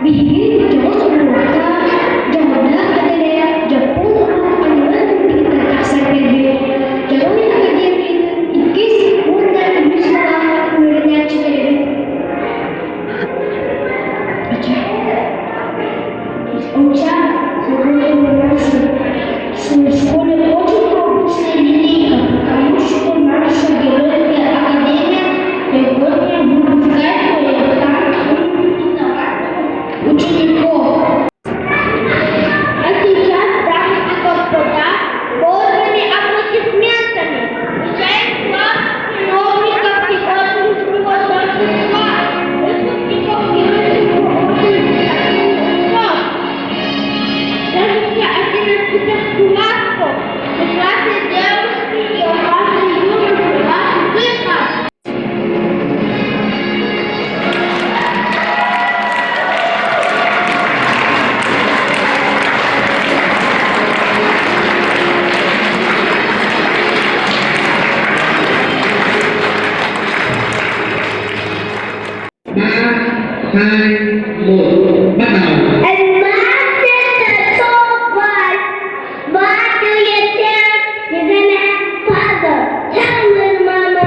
Биһиги дьоҕус уҥуохтаах, дьоһуннаах этэрээт дьоппуон омук аныгы тиһиктэн тахсан кэлбит Дьоруой академиятын иккис уонна үһүс кылааһын үөрэнээччилэрэбит. В школе очень необычная линейка, потому что наша Геройская Академия сегодня выпускает своих самых умных и талантливых учеников. А сейчас, дамы и господа, бурными аплодисментами встречаем класс чиновников сегодняшнего торжества, выпускников Геройского училища. Даже 11 классов, прекрасные девушки и опасные юноши, ваш выход! Ba, hai, một, bắt đầu. And my sister told us, why do you tell you're gonna have father? Tell me, mama.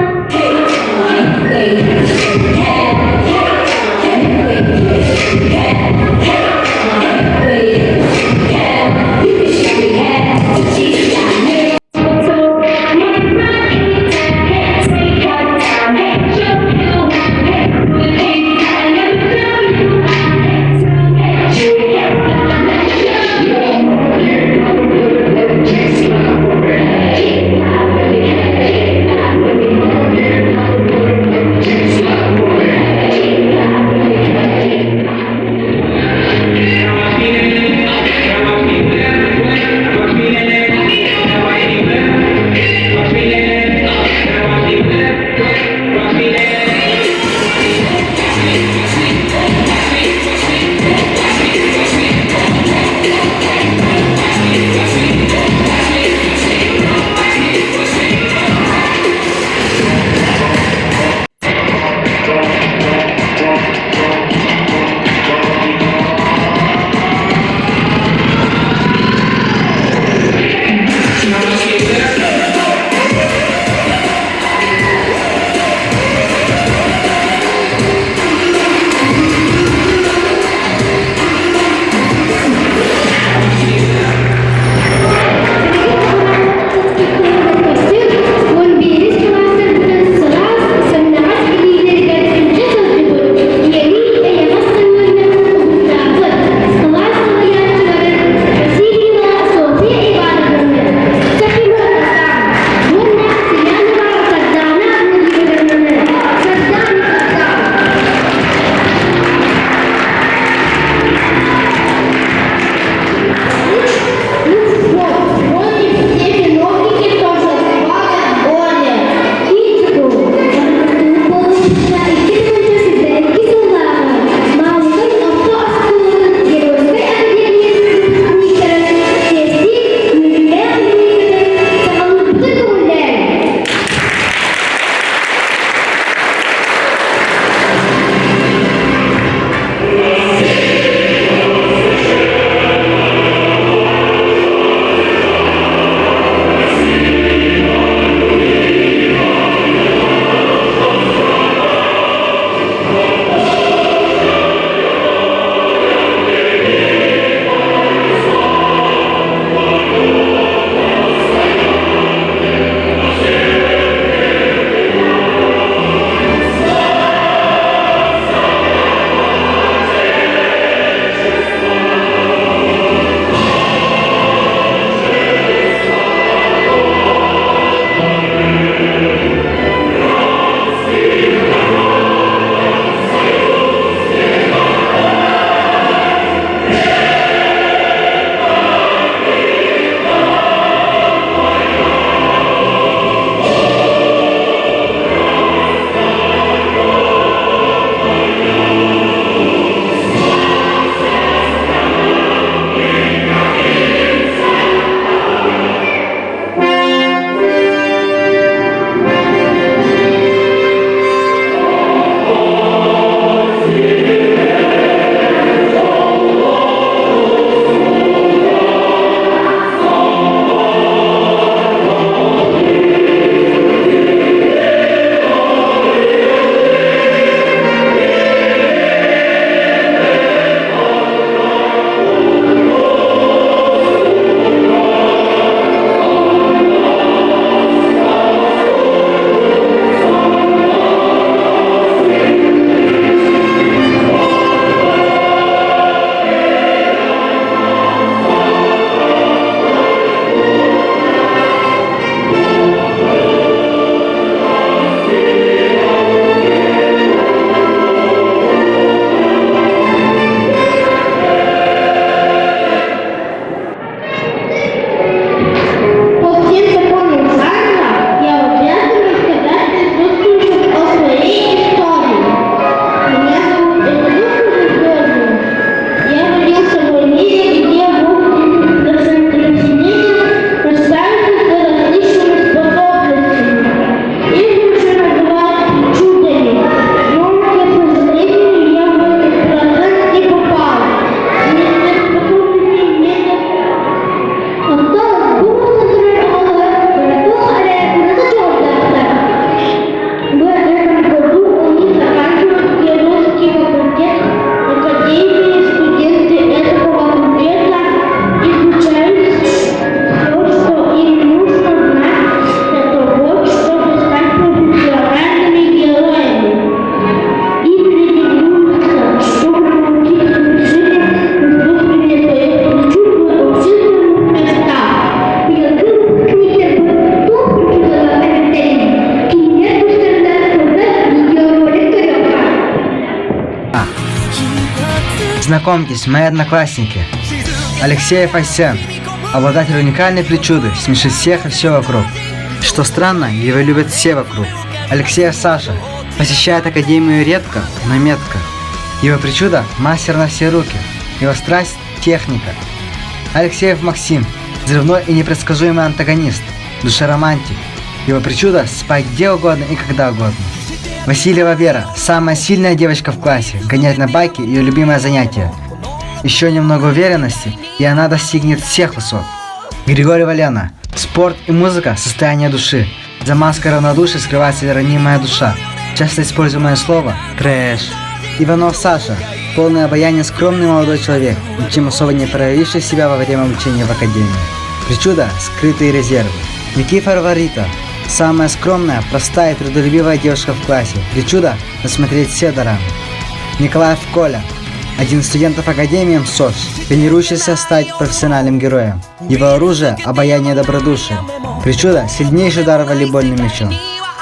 Знакомьтесь, мои одноклассники. Алексеев Айсен, обладатель уникальной причуды, смешит всех и все вокруг. Что странно, его любят все вокруг. Алексеев Саша посещает академию редко, но метко. Его причуда – мастер на все руки. Его страсть – техника. Алексеев Максим – взрывной и непредсказуемый антагонист, душа-романтик. Его причуда – спать где угодно и когда угодно. Васильева Вера – самая сильная девочка в классе, гонять на байке – ее любимое занятие. Еще немного уверенности, и она достигнет всех высот. Григорьева Лена – спорт и музыка – состояние души. За маской равнодушия скрывается ранимая душа. Часто используемое слово – трэш. Иванов Саша – полное обаяние скромный молодой человек, ничем особо не проявивший себя во время обучения в академии. Причуда – скрытые резервы. Никифорова Рита – самая скромная, простая и трудолюбивая девушка в классе. Причуда – насмотреть все дорамы. Николаев Коля – один из студентов Академии МСОШ, тренирующийся стать профессиональным героем. Его оружие – обаяние и добродушие. Причуда – сильнейший удар волейбольным мячом.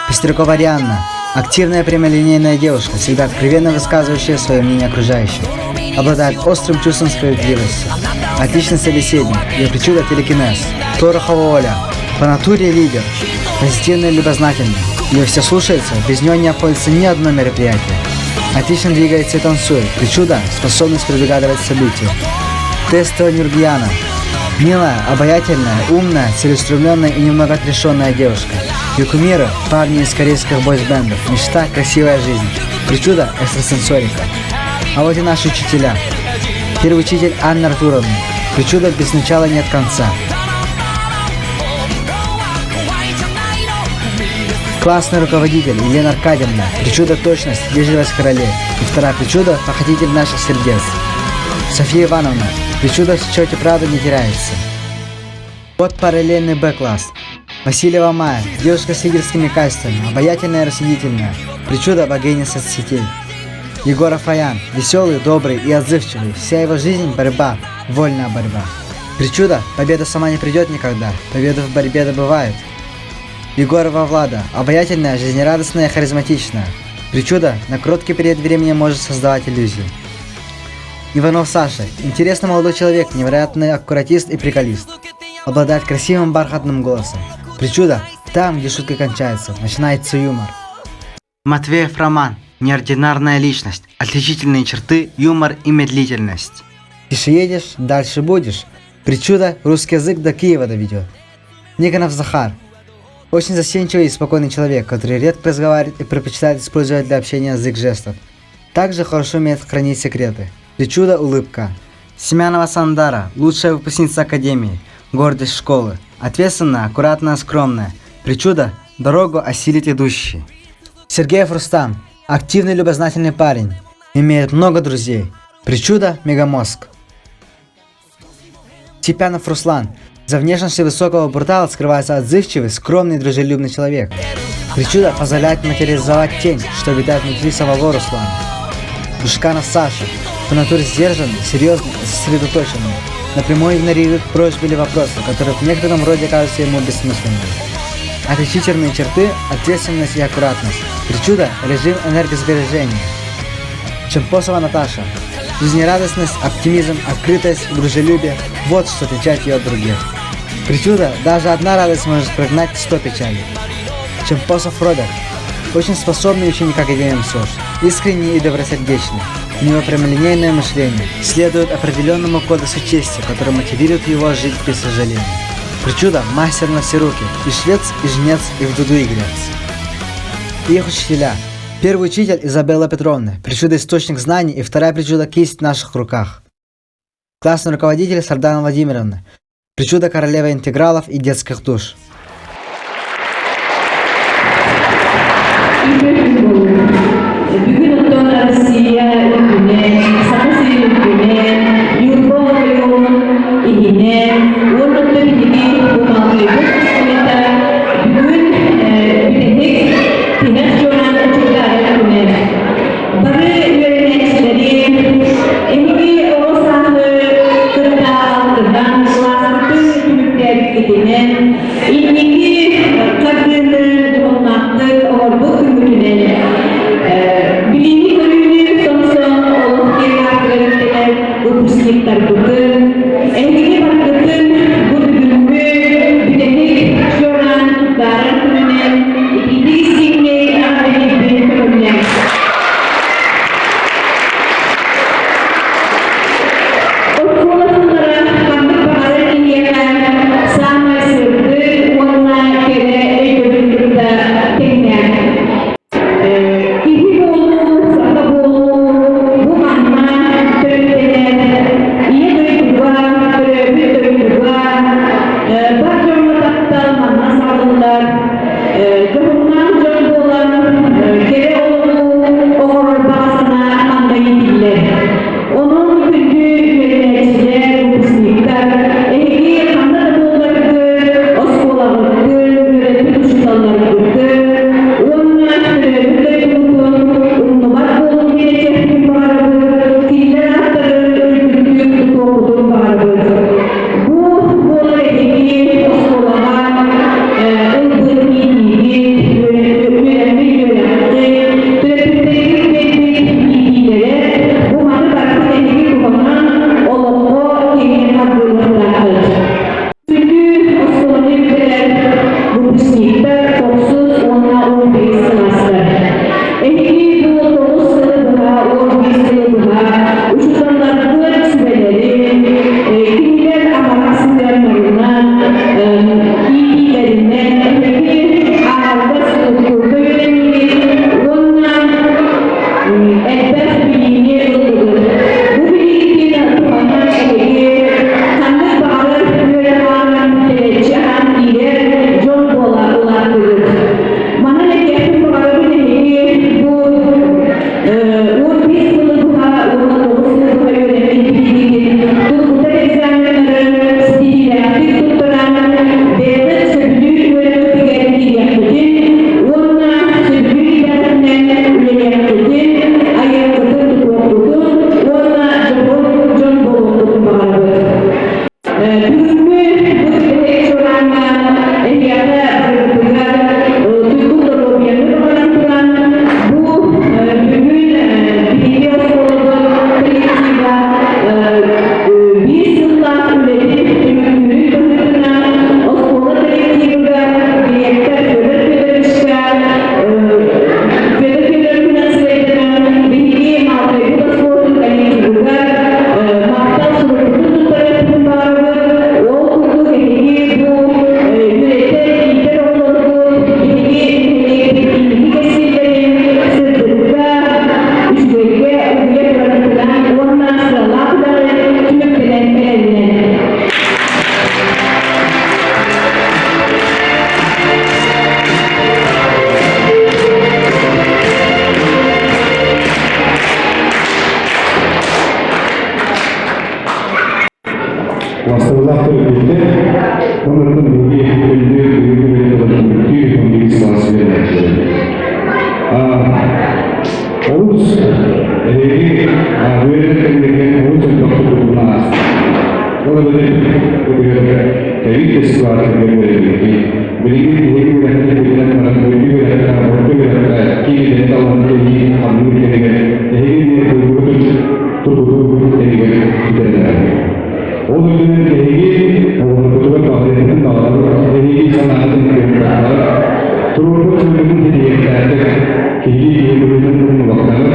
Пестрякова Рианна – активная прямолинейная девушка, всегда откровенно высказывающая свое мнение окружающим. Обладает острым чувством справедливости. Отличный собеседник, ее причуда – телекинез. Торохова Оля – по натуре лидер, позитивная и любознательная. Ее все слушаются, без нее не обходится ни одно мероприятие. Отлично двигается и танцует, причуда – способность предугадывать события. Тестова Нюргияна – милая, обаятельная, умная, целеустремленная и немного отрешенная девушка. Ее кумиры – парни из корейских бойсбендов, мечта – красивая жизнь, причуда – экстрасенсорика. А вот и наши учителя. Первый учитель Анна Артуровна. Причуда без начала нет конца. Классный руководитель Елена Аркадьевна. Причуда точность, вежливость королей. И вторая причуда – похотитель наших сердец. Софья Ивановна. Причуда в счете правда не теряется. Вот параллельный Б-класс. Васильева Майя. Девушка с лидерскими качествами, обаятельная и рассудительная. Причуда богиня соцсетей. Егоров Аян. Веселый, добрый и отзывчивый. Вся его жизнь – борьба, вольная борьба. Причуда – победа сама не придет никогда. Победа в борьбе добывает. Егорова Влада. Обаятельная, жизнерадостная и харизматичная. Причуда на короткий период времени может создавать иллюзии. Иванов Саша. Интересный молодой человек, невероятный аккуратист и приколист. Обладает красивым бархатным голосом. Причуда там, где шутка кончается, начинается юмор. Матвеев Роман. Неординарная личность. Отличительные черты, юмор и медлительность. Тише едешь, дальше будешь. Причуда русский язык до Киева доведет. Никонов Захар. Очень застенчивый и спокойный человек, который редко разговаривает и предпочитает использовать для общения язык жестов. Также хорошо умеет хранить секреты. Причуда улыбка. Семянова Сандара, лучшая выпускница академии, гордость школы. Ответственная, аккуратная, скромная. Причуда дорогу осилит идущий. Сергеев Рустам, активный любознательный парень, имеет много друзей. Причуда мегамозг. Типянов Руслан. За внешностью высокого брутала скрывается отзывчивый, скромный и дружелюбный человек. Причуда позволяет материализовать тень, что обитает внутри самого Руслана. Бушканов Саша. По натуре сдержанный, серьезный и сосредоточенный. Напрямую игнорирует просьбы или вопросы, которые в некотором роде кажутся ему бессмысленными. Отличительные черты – ответственность и аккуратность. Причуда – режим энергосбережения. Чемпосова Наташа. Жизнерадостность, оптимизм, открытость, дружелюбие – вот что отличает ее от других. Причуда – даже одна радость может прогнать 100 печалей. Чемпосов Роберт. Очень способный ученик Академии МСОШ, искренний и добросердечный. У него прямолинейное мышление, следует определенному кодексу чести, который мотивирует его жить без сожалений. Причуда – мастер на все руки, и швец, и жнец, и в дуду игрец. Их учителя. Первый учитель Изабелла Петровна, причуда источник знаний и вторая причуда кисть в наших руках. Классный руководитель Сардана Владимировна, причуда королева интегралов и детских душ. Бүгүн оттон Россия үрдүнэн, Саха сирин үрдүнэн, Ньурба оройуонун иһинэн уонна оттон биһиги бу оскуолата бүгүн бүтэһик тиһэх чуораан чугдаарар күнэ. Бары үөрэнээччилэри эһиги оҕо сааһы кытта алтыһан, кылааспытын түмүктээбиккитинэн, выпускниктарбытын, эһигини барыгытын бу бүгүҥҥү бүтэһик чуораан туттарар күнүнэн итиитик истиҥник эҕэрдэлиирбин көҥүллээҥ. Оскуола сыллара ханнык баҕарар киһиэхэ саамай сырдык уонна кэрэ өйдөбүл кытта тэҥнээх. Киһи буолуу, саха буолуу бу манна төрүттэнэр Ийэ дойдуга, төрөөбүт дойдуга бар дьоҥҥо таптал манна саҕыллар. Дьоһуннаах дьон буолан кэрэ олоҕу оҥорор баҕа санаа манна иитиллэр. Онон күндү үөрэнээччилэр, выпускниктар, эһиги ханна да буолларгыт, оскуолаҕытын, үөрэппит учууталларгытын уонна төрөөбүт дойдугутун умнубат буолуҥ диэн этиэхпин баҕарабыт, кинилэр ааттарын үрдүктүк тутуоххутун баҕарабыт. Бу буолар эһиги оскуолаҕа ылбыт иитиигит, үөрэммит үөрэххит, төрөппүттэргит биэрбит иитиилэрэ бу маны барытын эһиги туһанан олоххо киэҥник хардыылыахтааххыт. Сүрдүү оскуоланы бүтэрэр выпускниктар тохсус уонна 11 кылаастар. Эһиги бу 9 сылы быһа, 11 сылы быһа учууталларгыт сүбэлэрин, кинилэр амарах сыһыаннарынан, иитиилэринэн эһиги ааҕарга суруктуурга үөрэннигит уонна элбэх билиини ыллыгыт. Бу билиигитин туһанан эһиги ханнык баҕарар үөрэх аанынан тэлэччи аһан киирэр дьон буола улааттыгыт. Манан этиэхпин баҕарабын эһиги бу 11 сылы быһа уонна 9 сылы быһа үөрэммит билиигитин тургутар экзаменнары ситиһиилээхтик туттаран бэйэҕит сөбүлүүр үөрэххитигэр киириэххитин уонна сөбүлүүр идэҕитинэн үлэлиэххитин, айыаххытын тутуоххутун уонна дьоһун дьон буолуоххутун баҕарабыт. Бүгүҥҥү бу бүтэһик чуораанна эһиэхэ барыбытыгар туйгун доруобуйаны баҕаран туран, бу бүгүн биһиги оскуолабыт коллектива биир сыллаах үлэтин түмүктүүрүн быһыытынан оскуола коллективыгар дириэктэр Федор Федоровичка Федор Федоровичынан сирэйдэнэн биһиги Маалтайбыт оскуолатын коллективыгар махтал сурукпутун туттарыахпытын баҕарабыт. Ол курдук эһиги бу үөрэтэр, иитэр оҕолоргут биһиги нэһилиэкпит инники кэскиллэрин сырдыкка, үчүгэйгэ угуйа тураргытынан уонна сыаллаах үлэҕит түмүктэнэн эрэринэн. Бастыылаах төрөппүттэр оннуттан биһиги күндү бүгүҥҥү түмүктүүр биир сылаас үөрэнээччилэр. Олус эһиги үөрэх кэмигэр олус элбэх тутулунан ааста. Ол эбэтэр кэбит да ситуациялар үөрэммиккит. Билигин биһиги үөрэхпит биллэн баран үрдүк үөрэххэ, орто үөрэххэ киирэн талан кэлии хамныыр кэмигэр эһиги эмиэ дойдугутун тутулугун кэмигэр бүтэрэллэр. Ол үрдүнэн эһиги оҕолоргутугар баҕарыахпытын баҕарабыт, эһиги санаатын көрбөхтөр, туруорбут сылгытын тириэхтээхтик, киһилии киһи быһыытын умнубаттаҕыт,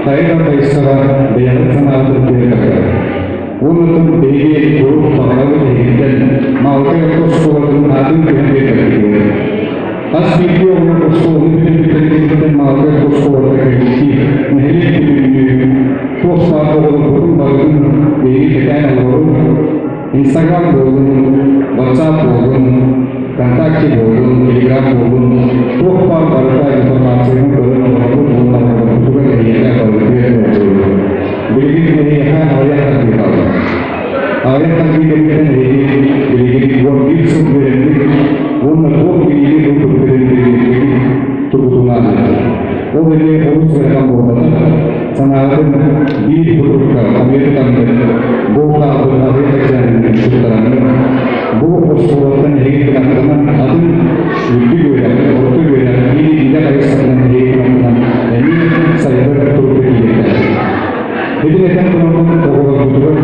хайа да хайысхаҕа бэйэҕит санаатын түһэрбэккэ. Оннуттан биһиги куруук баҕарабыт эһигиттэн Маалыкай орто оскуолатын аатын түһэн биэрбэппитигэр. Хас биирдии оҕолор оскуоланы бүтэрбиттэрин Маалыкай орто оскуолата коллектив, нэһилиэк бүтүннүү туох баар оҕолорбутун барытын биһиги кэтээн олоробут. Инстаграм буоллун, WhatsApp буоллун, ВКонтакте буоллун, Телеграм буоллун, туох баар барыта информацияны көрөн олоробут уонна оҕолорбутугар эһиэхэ барытыгар оҥоробут. Билигин эһиэхэ аҕыйах тардыы хаалла. Аҕыйах тардыы кэнниттэн эһиги билигин 11 сыл үөрэммит уонна туох билиини ылбыккытын билбиккитин тургутунаан Ол эмиэ олус ыарахан буолбатах. Санааҕытын биир курдукка хомуйа тутаҥҥыт, бу хаалбыт аҕыйах экзамены туттараҥҥыт, бу оскуолаттан эһиги кынаттанан атын үрдүк үөрэх, орто үөрэх биир идэ хайысхатынан эһиги кынаттанан эмиэ сайдар турукка киириэхтээххит. Итин этэн тураммын оҕолорбутугар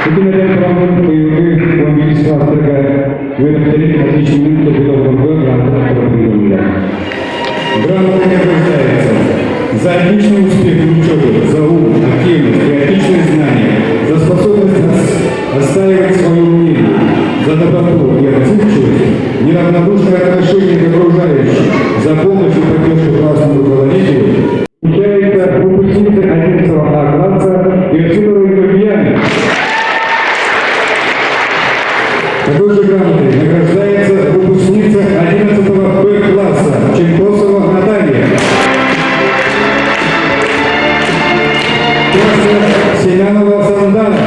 Ити этэн тураммын быйылгы 11 класстарга үөрэхтэрин отличнигын ылбыт оҕолорго грамота туттарыллар. Грамота награждается за отличный успех в учебе, за ум, активность и отличные знания, за способность отстаивать свое мнение, за доброту и отзывчивость, неравнодушное отношение к окружающим, за помощь и поддержку классному руководителю, Включается выпускница 11 А класса Вершинова Ульяна. Такой же грамотой награждается выпускница 11 Б класса Ченкосова Наталья. Класса Семенова Сандана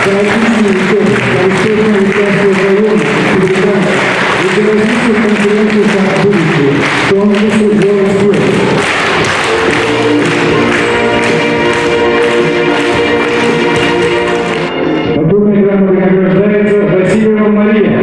за отличный учебу, за успешное участие в районе, республиканских и всероссийских конференциях «Шаг будущего», конкурсе «World Skills». Подобной грамотой награждается Васильева Мария.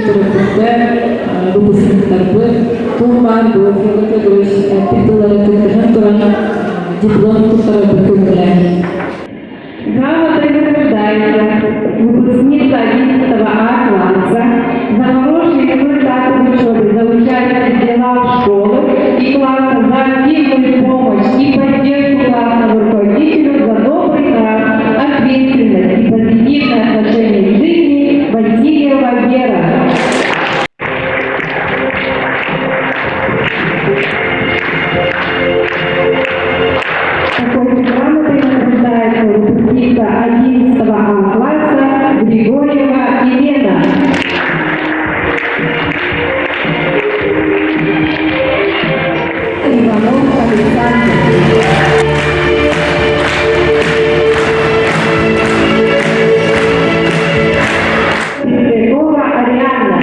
Төрөппүттэр, выпускниктарбыт туох баар Георгий Федорович эппит тыллары кыттыһан туран диплом туттарарбыт көҥүлэ. Грамотой награждается выпускница 11 А класса за хорошие результаты в учебе, за участие в делах школы и класса, за активную помощь и поддержку классному руководителю, за добрый нрав, ответственность и позитивное отношение к жизни Васильева Вера. Такой же грамотой награждается выпускница 11 А класса Григорьева Елена. Иванов Александр. Петрякова Арианна.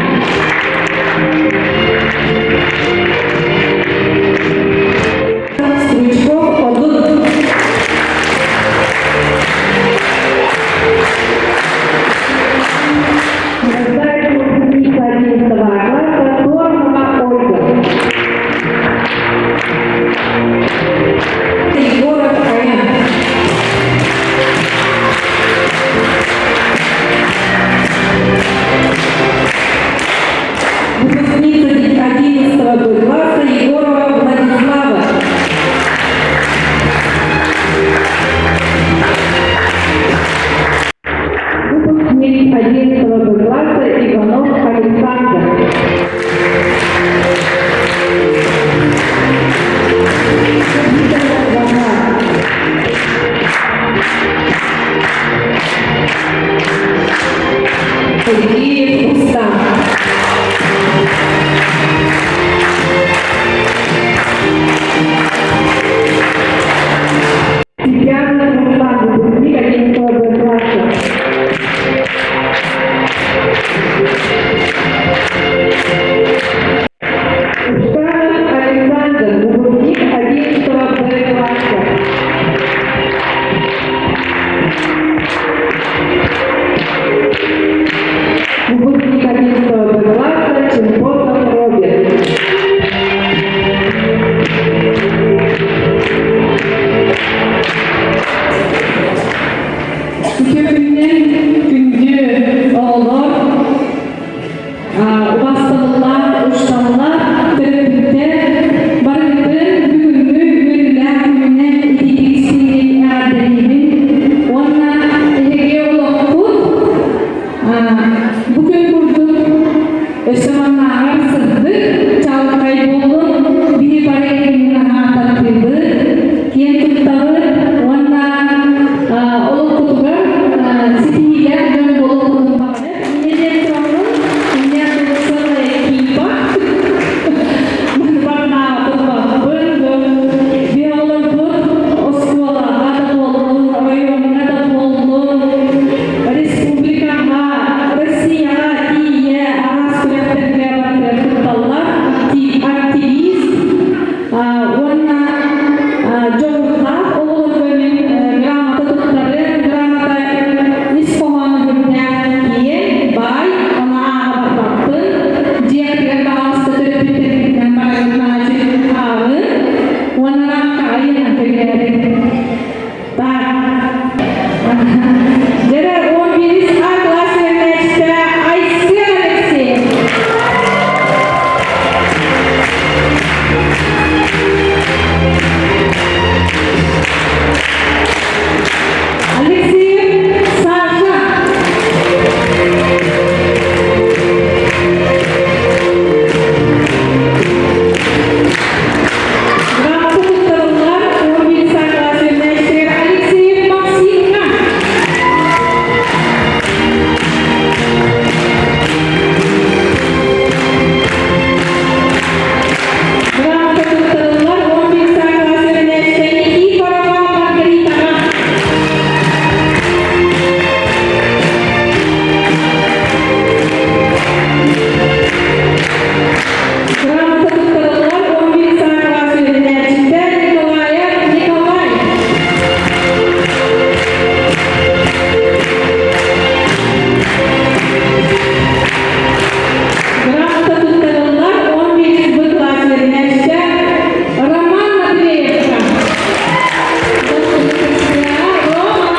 Стручков Одут. Награждается выпускница 11 А класса Тормова Ольга. Егоров Аян. Выпускница 11 Б класса Егорова Владислава. Выпускник 11 Б класса Иванов Александр. Виктор Варнав. Сергеев Рустам. Цыпянов Руслан, выпускник 11 Б класса. Установ Александр, выпускник 11 Б класса. Выпускник 11 Б класса Чемпотов Роберт. Дьоҕурдаах оҕолорго мин грамота туттарыам, грамота ис хоһооно сүрдээх киэҥ, баай, ону ааҕа барбаппын. Дьиэҕитигэр баҕаласта төрөппүттэргитинэн бараргыт наһаа ааҕыы уонна рамкаҕа ыйанан кэбиһээри. Так. Дьэрэ 11 А класс үөрэнээччитэ Айсен Алексеев. Алексеев Саша. Грамота туттарыллар 11 А класс үөрэнээччитигэр Алексеев Максимҥа. Грамота туттарыллар 11 А класс үөрэнээччитэ Никифорова Маргаритаҕа. Грамота туттарыллар 11 А класс үөрэнээччитэ Николаев Николай. Грамота туттарыллар 11 Б класс үөрэнээччитэ Роман Матвеевка. Рома,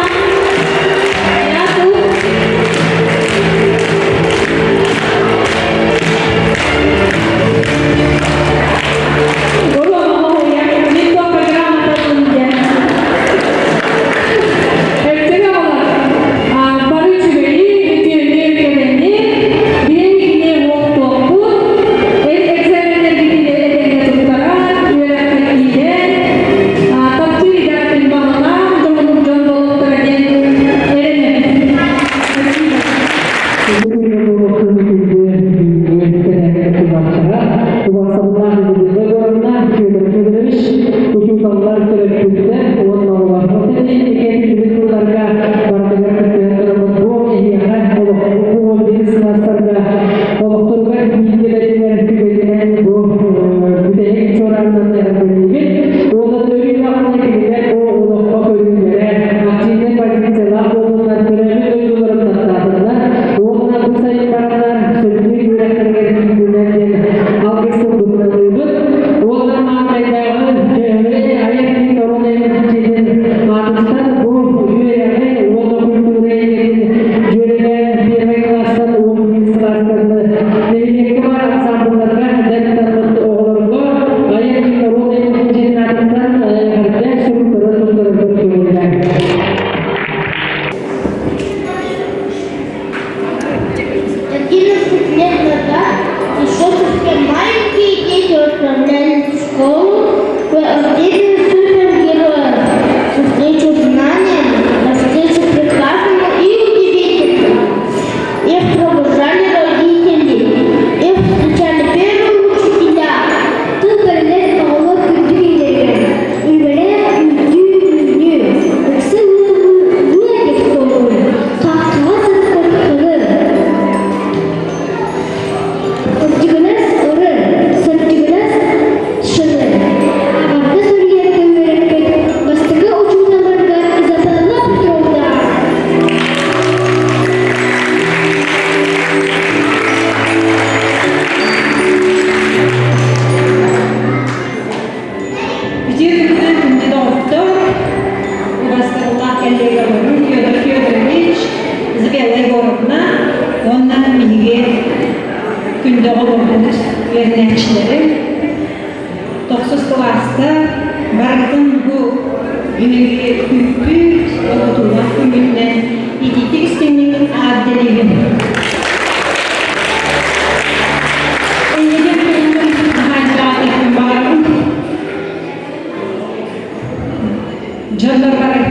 я тут. Рома, я не только грамота диэн. Эртеге болар. Бары үчүгэйи, үтүөнү кэлэнни, биһигини уоттуохпут, экзаменнэргитин этэҥҥэ туттаран, үөрэххэ киирэн, таптыыр идэҕитин баһылаан, дьон дьон буолуохтара диэн эрэнэбит. Учууталлар төрөппүттэр уонна оҕолорго кэлбит тылларга барытыгар кыттыһан турабыт бу эһиэхэ олохпут 11 сылаастарга олохторугар бииргэлэригэр түгэнинэн бу бүтэһик чуорааннан эҕэрдэлиибит уонна төрүүнэҕинэ кинилэр бу олоххо көрүүлэрэ активнай позициялаах буолуннар төрөөбүт дойдуларын таптаатыннар уонна бу сайын бараннар сөбүлүүр үөрэхтэригэр киирдиннэр диэн алгыс тылбытын Уонна маҥнайдааҕы айар киин норуот дьиэтин аатыттан бу үөрэҕи уонна культура эйгэтин дьүөрэлээн первый класстан 11 класстан нэһилиэккэ баар ансамблларга дьарыктаммыт оҕолорго айар киин норуот дьиэтин аатыттан эҕэрдэ суруктары туттарарбыт көҥүллээх. 11 лет назад еще совсем маленькие дети отправлялись в школу в отдельных супергероев, навстречу знаниям, навстречу прекрасному и удивительному. Их провожали родители, их встречали первые учителя. Тыл бэриллэр оҕолор күндү киһилэригэр үлэлээх үктүү үүнүү, ыкса ыаллыы диэки хаххаҕа сыппыт кылы, Кырдьыгынас ыры, сырдьыгынас шыны, ааҕарга суруйарга үөрэппит бастакы учууталларга Изабелла Петровна. Үтүө күнүнэн күндү доҕоттор, убастабыллаах коллегаларым Федор Федорович, Изабелла Егоровна уонна биһиги күндү оҕолорбут үөрэнээччилэрим тохсус кылааска барытын бу биһиги күүппүт, оҕотуулаах күммүтүнэн итиитик истиҥник эҕэрдэлиибин. Эйигин күнүн хаһаайыстыбаҕа баҕарабын. Дьоннор бары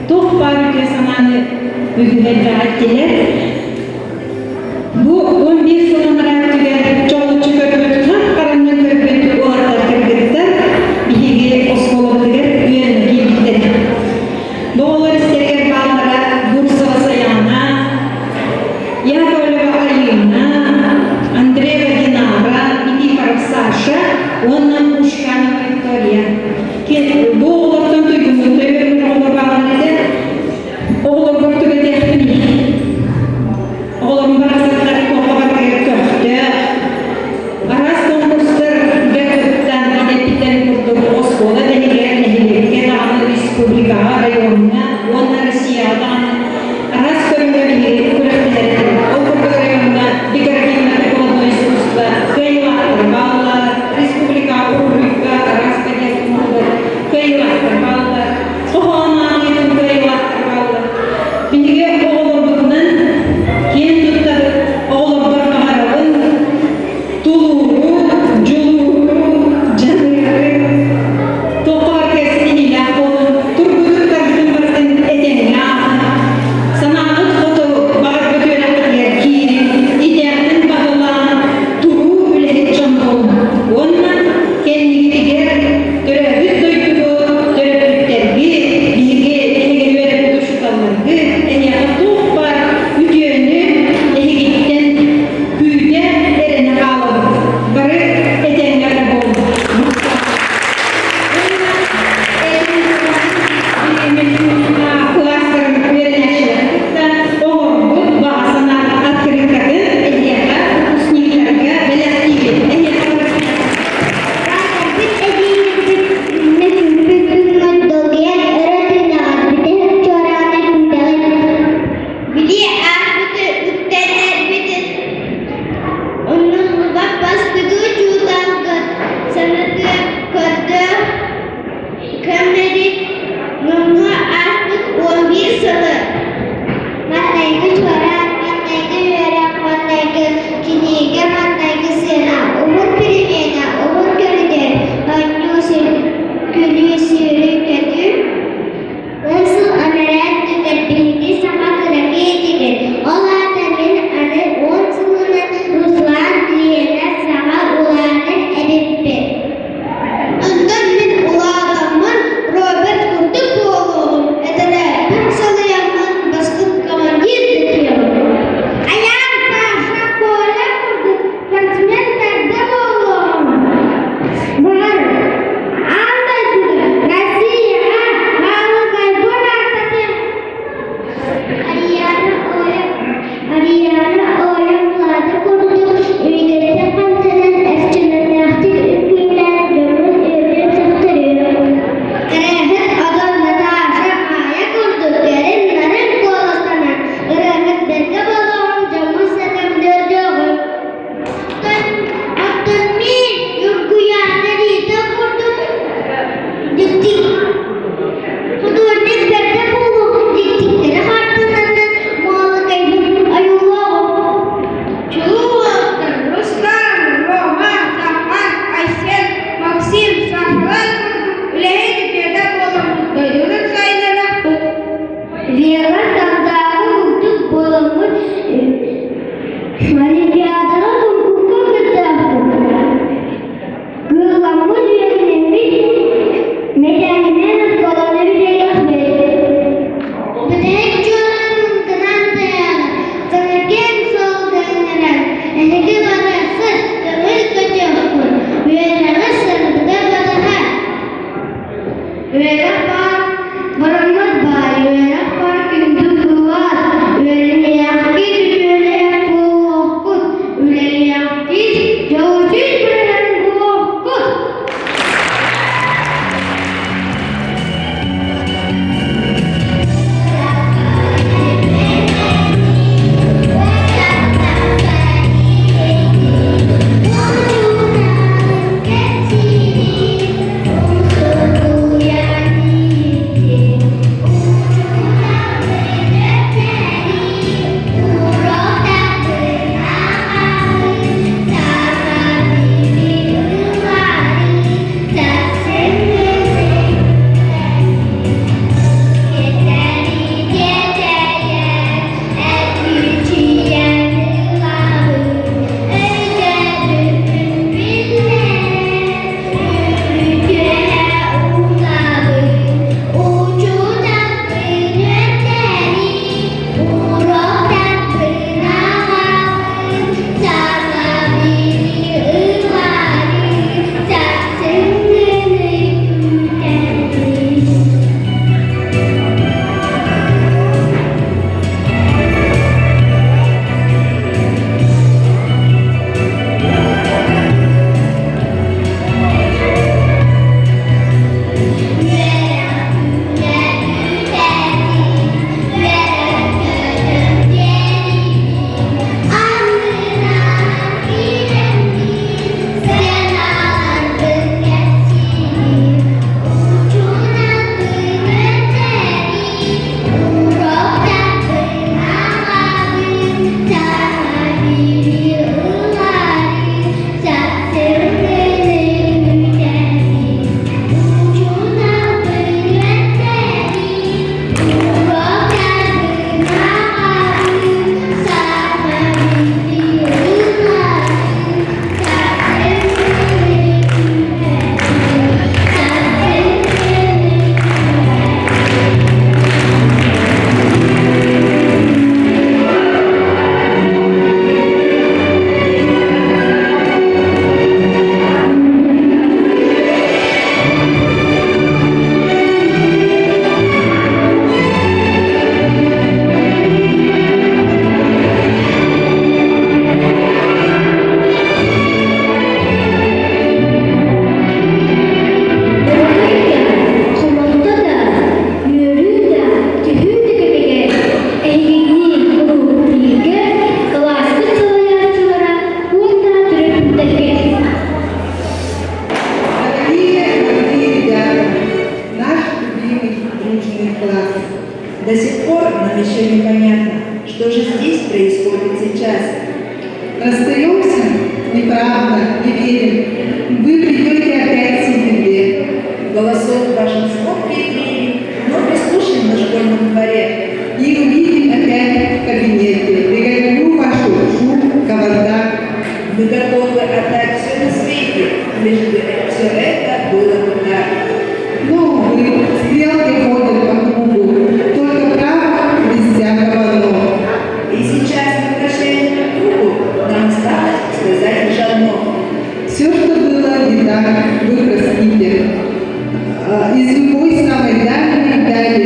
туох баар үтүө санааны үгүһэрдэҕэттилэр. Бу 11 сыл анараа өттүгэр чоллуччу көрбүт, хап-хараннан көрбүт уолаттар кыргыттар биһиги оскуолабытыгар үөрэнэ киирбиттэрэ. Бу оҕолор истэригэр бааллара Бурцева Саяна, Яковлева Алина, Андреева Динара, Никифоров Саша уонна Ушканова Виктория. Бу оҕолортон сылы. Маҥнайгы чуораан, маҥнайгы үөрэх, маҥнайгы кинигэ, маҥнайгы сыана, уһун перемена, уһун көрүдүөр, оонньуу сир, күлүү, сүүрүү, көтүү. Ыл сыл анараа өттүгэр биһиги саха кыракый этибит, ол аата мин аны 10 сылынан Руслан, Лена саҥа улаатар эбиппин. Онтон мин улаатаммын Роберт курдук буолуоҕум, этэрээппин салайаммын бастыҥ командир дэтиэҕим. Айаан Паша Коля курдук спортсмен бэрдэ буолуоҕум. Баҕар, аан дойдуга, Россияҕа маалыкайбын ааттатыам. Ариана Оля Ариана Оля Влада курдук үөрэтэ хамсанан эрчимнээхтик үҥкүүлээн дьоҥҥун үөрдэн сөхтөрүөм. Ырыаһыт отон Наташа Маайа курдук кэрин-нарын куоластанан ырыаһыт бэркэ буолуоҕум дьоммун-сэргэм үөрдүөҕүм. Оттон мин Ньургуйаана Рита курдук дьикти художник бэрдэ буолуох дьиктиктэрэ хартыынанан маалыкайбын ойуулуоҕум. Чулуу уолаттар Руслан, Рома, Сахан, Айсен, Максим, Сахалар курдук үлэһит үтүөтэ буоламмыт дойдубутун сайыннарыахпыт. Вера Тардааҕы курдук буоламмыт Олимпиадаҕа тургукка кыттыахпыт. Кыылламмыт үөрэнэммит, мэтээлинэн оскуоланы бүтэриэхпит. Бүтэһик чуораанын гынан тайаҕын, саҥа суолга ыҥыран, эһиги барыаххыт, көҥүл көтүөххүт, үөрэҕи сырдыга батыһар. Үөрэх баар, бараммыт баай, үөрэх баар күндү кылаас, үөрэниэххит, үтүөлээх буолуоххут, үлэлиэххит, дьолу быраһан буолуоххут. Хомолто да, үөрүү да, түһүү да кэмигэр эһигини куруук бииргэ кылааспыт салайааччылара уонна төрөппүттэргэ Дорогие, дорогие ребята, наш любимый дружный класс. До сих пор нам еще непонятно, что же здесь происходит сейчас. Расстаемся? Неправда, не верим. Вы придете опять в сентябре. Голосов ваших звонкие трели вновь услышим на школьном дворе. И увидим опять в кабинете беготню вашу, шум, кавардак. Мы готовы отдать все на свете, лишь бы все это было бы так. Но, увы, стрелки ходят по кругу, только право без всякого «но». И сейчас мы прощаемся друг другу, нам осталось сказать лишь одно. Все, что было не так, вы простите. Из любой самой дальней дали.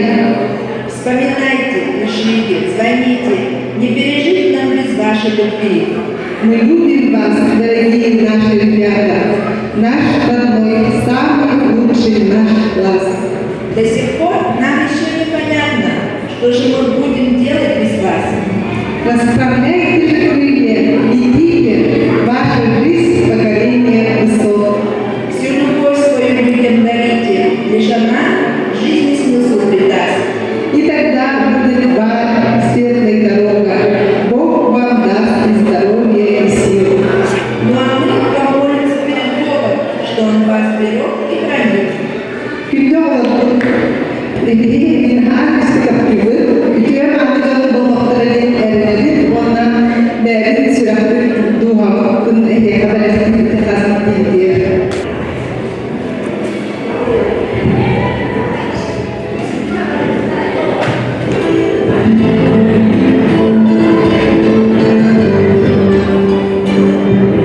Вспоминайте, пишите, звоните, не пережить нам без вашей любви. Мы любим вас, дорогие наши ребята, наш родной, самый лучший наш класс. До сих пор нам еще непонятно, что же мы будем делать без вас. Расправляйте же крылья, летите, ваша жизнь покорение высот. Всю любовь свою людям дарите, лишь она жизни смысл придаст. И тогда будет вам светлая дорога. Бог вам даст и здоровье, и сил. Ну а мы помолимся перед Богом, что Он вас берег и хранит. Күндү оҕолорбут, эһиги наһаа күүскэ үтүө мааны дьон буолуохтара диэн эрэнэбит уонна бэйэбит сүрэхпит дууһабытын эһиэхэ бэлэхтиибит хас биирдии.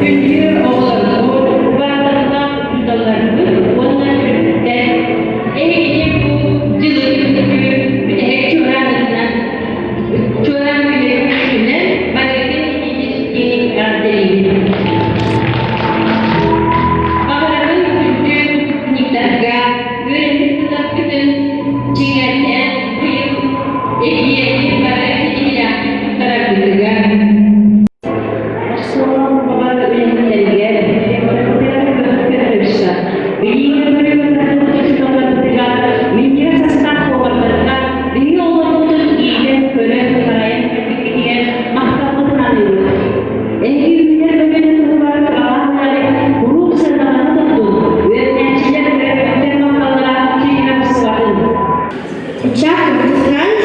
Күндү оҕолорбут, убаастабыллаах учууталларбыт уонна төрөппүттэр, эһигини бу дьылы түмүктүүр бүтэһик чуораанынан чуораан күнүнэн барыгытын итии-истиҥник эҕэрдэлиибин. Баҕарабын күндү выпускниктарга үөрэммит сылларгытын чиҥэтэн быйыл эбийиэги бары ситиһиилээхтик туттараргытыгар. Оскуола баҕар үлэһиттэригэр Билиигэ састаах повардарга биһиги олорбутун иитэн-көрөн, харайан кэлбиккитигэр махталбытын аныыбыт. Эһиги үүнэр көлүөнэ туһугар кылаан куруук сырдаҕаны туттун, үөрэнээччилэр төрөппүттэр махталлара ситимэ быстыбатын. Участвовать.